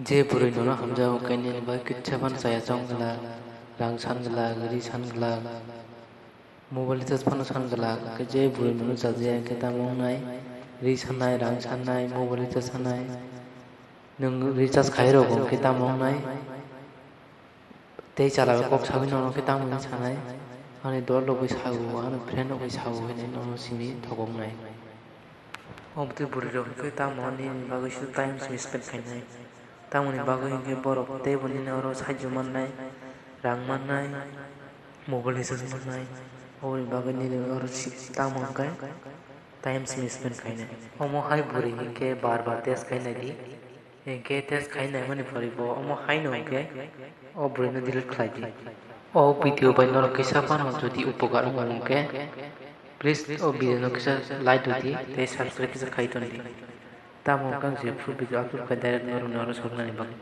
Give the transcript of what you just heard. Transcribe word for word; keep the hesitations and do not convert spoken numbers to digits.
Je bwrwi nono hamjago khe nini bagwi kitsa phano chaya chong glak, rang san glak, ri san glak, mobile recharge phano san glak, hwnkhe je bwrwi nono chajaya hwnkhe tamo wngnai, ri sannai, rang sannai, mobile recharge sannai, nwng recharge khairokbo hwnkhe tamo wngnai, tei chalabai kok sagwi nono khe tamo wnwi sanai, ani dol rokbai sago, ani friend rokbai sago hinwi nono simi thokoknai. Omo tei bwrwi rok hwnkhe tamo nini bagwi se time simi spend khainai. Tamoni bagwi hwnkhe borok teibo nini oro sahajyo mannai, rang mannai, mobile recharge mannai. Oboni bagwi nini oro si-, tamo hwnkhe time simi spend khainai. Omo hai bwrwi hwnkhe bar bar test khainai di. Hwnkhe test khai naimani pore bo omo haino hwnkhe o bwrwino delete khlai di. O video bai norok kisa phano jodi upokar wngkha hwnkhe, please o video no kisa like rw di tei subscribe kisa khai ton di. Tamo hwnkhe ang je full video upload khai direct norokno oro soknani bagwi.